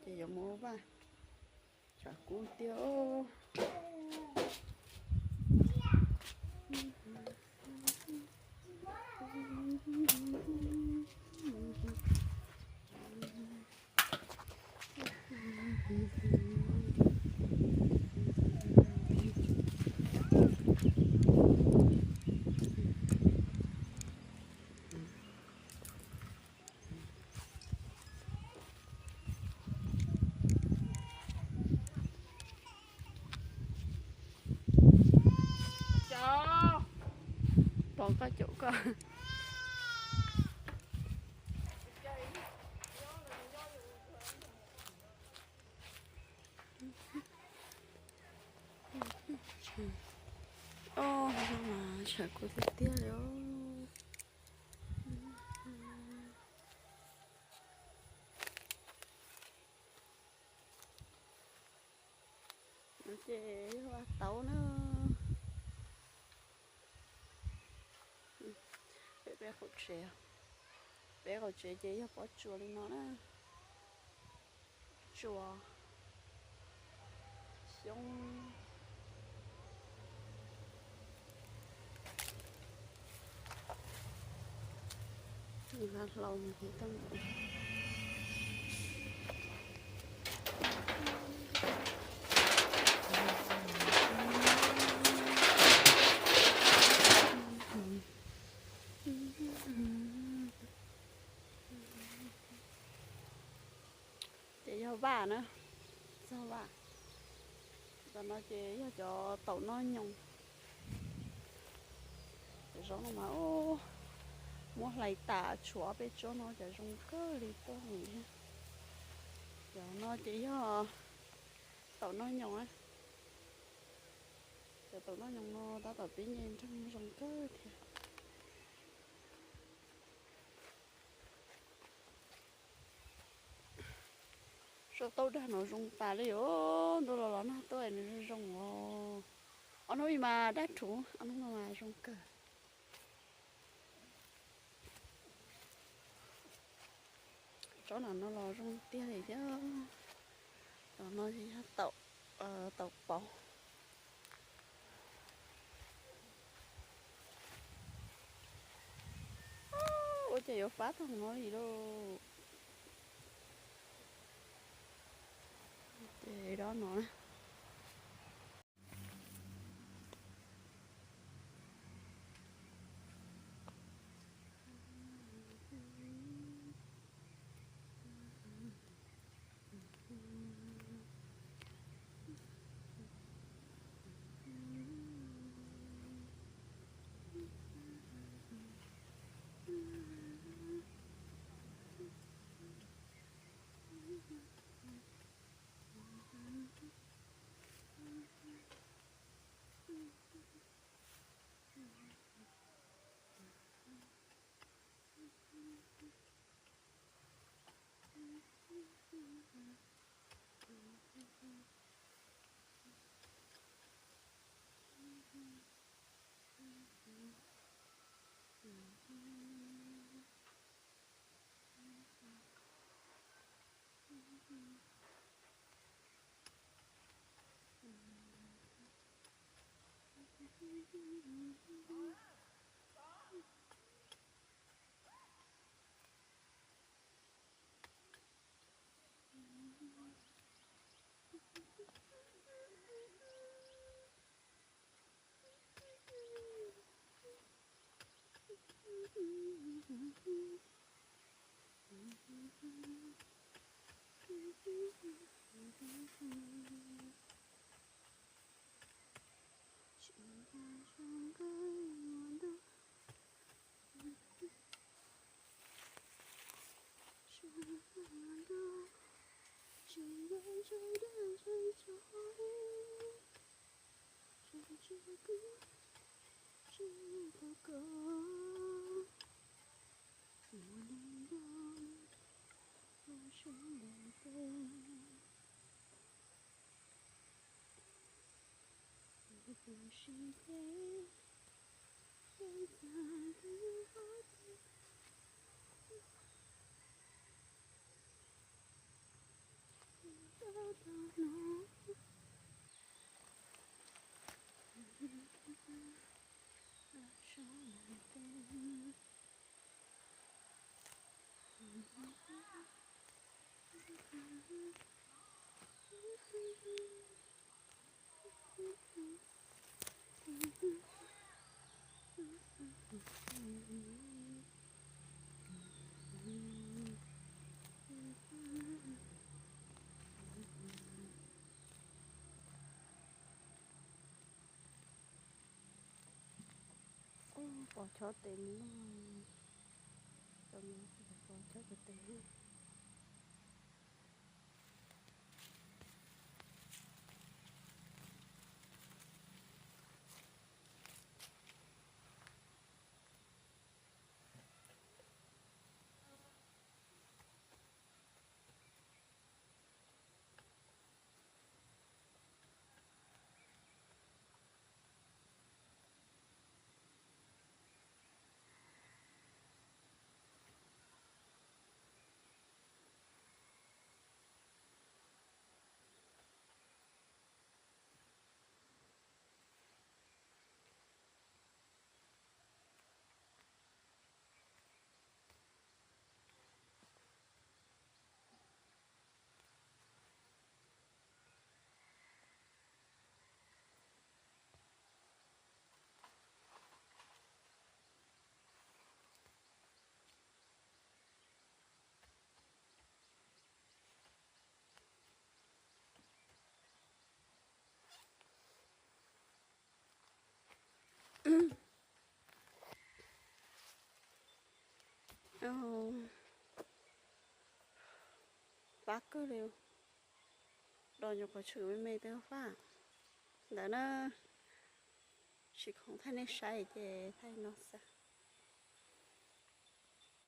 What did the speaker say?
Ces yuav mus ua vaj tshav kub tiag. Pov koj caum koj. Oj, mas tshav kub tiag tiag li os. No ces yog vaj tauv na. Peb, peb qaum tsev, peb qaum tsev ces yog pob tsuas li no na. Tsuas, xyoob. Hlau, ces yog vaj na, txog vaj. Cov no ces yog cov taum noj nyoos. Cov zaub no mas muab hlais tas tshuav peb tsob no ces zoo kawg li tuaj mus thiab. Cov no ces yog taum noj nyoos na. Cov taum noj nyoos no tab tom pib nce nreeg zoo kawg thiab. Sau tau dag no zoo tas li os, ntu los los nag tuaj nws zoo zoo os. Ob hnub ib mas dab rhuv, ob hnub no mas zoo kawg. Tsob no no los zoo tiag li thiab. Cov no ces yog taum, taum pov. Ua cas yuav fab tag no li lauj. Ces dob no na. Ub, pos chob tes mus, pos chob tes. Fab kawg li, do nyuam qhuav tshwm me me twb fab ntawd na. Tsis khoom thaij nej saib ces thaij no xwb.